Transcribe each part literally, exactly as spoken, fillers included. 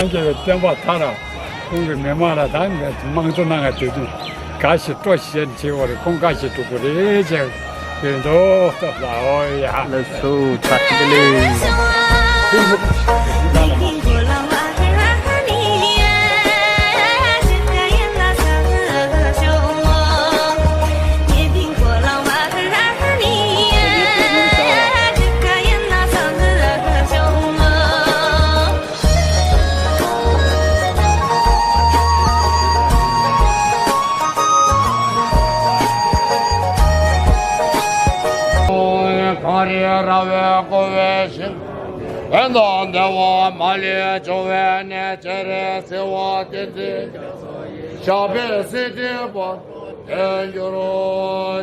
རྒྱལ་བའི་བསྟན་པ་དར་ར། ཁོང་གི་མི་མང་ལ་ད་དམངས་གཙོ་གནང་བ་དེ་དུས་དགའ་ཞིང་སྤྲོ་ཞིང་བྱེད་པར་ཁོང་དགའ་ཞིང་སྤྲོ་པོ་རེད་ཅེས་ཡོད་འདུག་སྟབས་ལ། ཨོ་ཡ། ལགས་སོ། བཀྲ་ཤིས་བདེ་ལེགས། གངས་རི་ར་བས་བསྐོར་བའི་ཞིང་། ཕན་དང་བདེ་བ་མ་ལུས་འབྱུང་བའི་གནས། སྤྱན་རས་གཟིགས་དབང་བསྟན་འཛིན་རྒྱ་མཚོ་ཡི། ཞབས་པད་སྲིད་མཐའི་བར་དུ་བརྟན་གྱུར་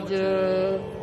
ཅིག།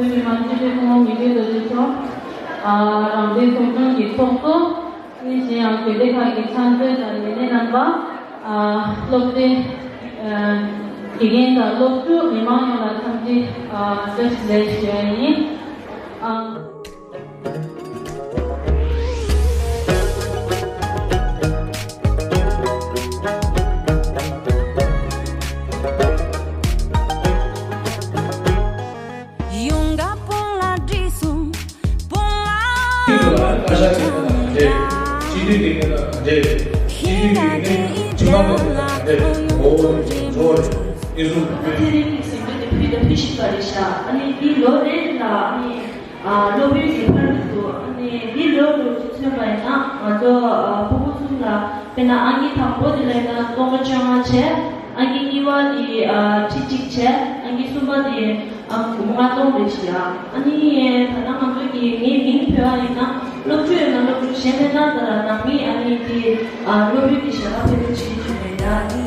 བོད་མི་མང་སྤྱི་འཐུས་སྐུ་ངོ་མི་རྒྱུད་རྡོ་རྗེ་མཆོག་ཨ། རང་བཙན་ཚོགས་ཆུང་གི་ཚོགས་གཙོ། དེ་བཞིན་ཡང་དགོན་སྡེ་ཁག་གི་ཕྱག་མཛོད་དང་ལས་སྣེ་རྣམ་པ། ཨ། སློབ་གྲྭའི་ཨ། དགེ་རྒན་དང་སློབ་ཕྲུག་མི་མང་ཡོངས་ལ་འཚམས་འདྲི། ཨ། བཀྲ་ཤིས་བདེ་ལེགས་ཞུ་ཡ་ཡིན། ཨ། ཨ་ནི་དེ་རིང་གི་གཟེངས་བསྟོད་དེ་ཕུལ་དང་ཕུལ་བཞིན་པ་རེད་ཤག་ཨ་ནི་འདི་ལོ་རེ་ལ་ཨ་ནི། ཨ། སློབ་ཕྲུག་གི་ཕ་རོལ་ཏུ་ཨ་ནི་འདི་ལོ་ལོ་རྒྱུས་མཚོན་པ་ཡིན་ན་ང་ཚོ། ཨ། ཕྲུ་གུ་གསུམ་ལ་དཔེར་ན་ཨང་ཀི་དང་པོ་དེ་ལ་ཡིན་ན་སྟོང་ཕྲག་བཅོ་ལྔ་བྱས། ཨང་ཀི་གཉིས་པ་དེ། ཨ། ཁྲི་གཅིག་བྱས། ཨང་ཀི་གསུམ་པ་དེ། ཨ། སྒོར་མོ་ལྔ་སྟོང་རེད་ཤག་ཨ་ནི་ད་ལྟ་ང་ཚོ་གི་ངའི་མིང་འབོད་པ་ཡིན་ན་སློབ་ཕྲུག་ཡོད་ན་སློབ་ཕྲུག་གཞན་མེད་ན་ད་ལ་ནང་མི་ཨ་ནི་དེ། ཨ། སློབ་ཕྲུག་གི་ཞལ་ལག་ཕེབས་བསུ་བྱེད་ཀྱི་ཡོད་ཡ།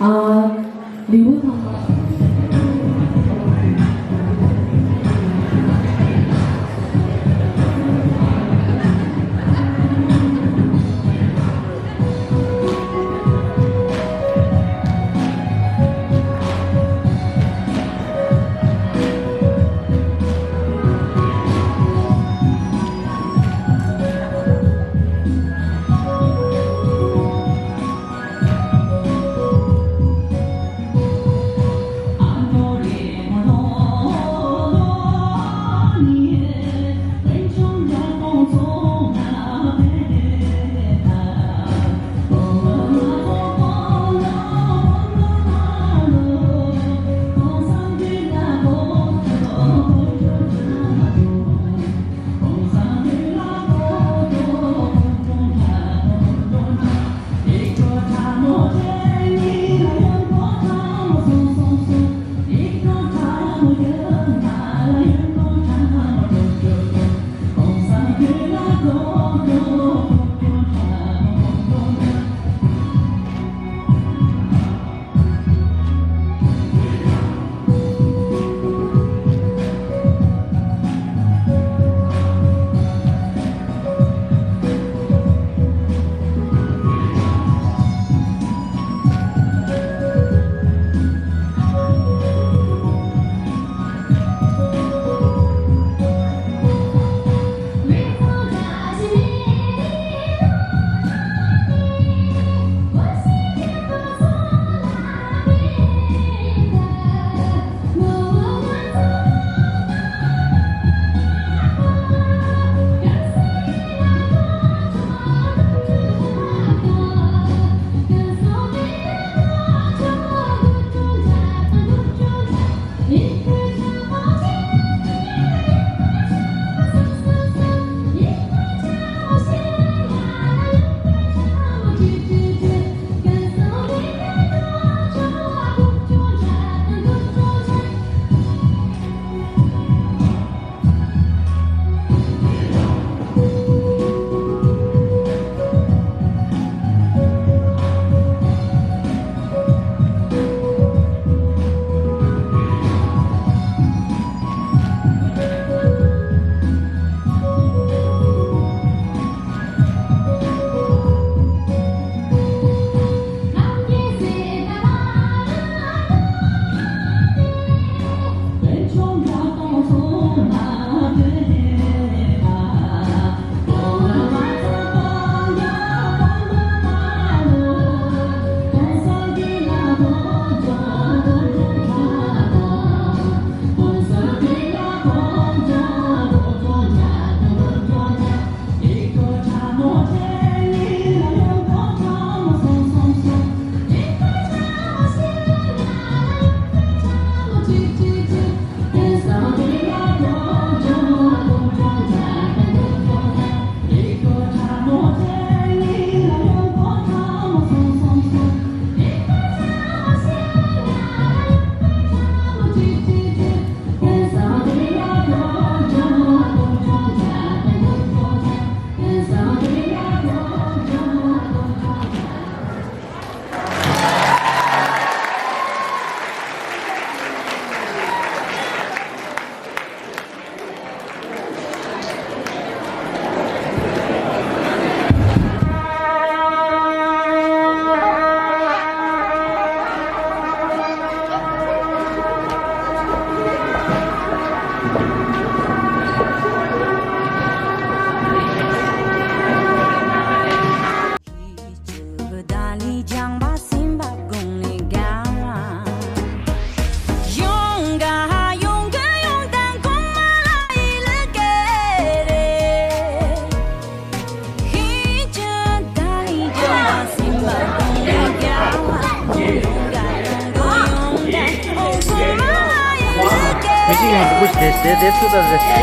ཨ། ལེའུ་ཐང་པ།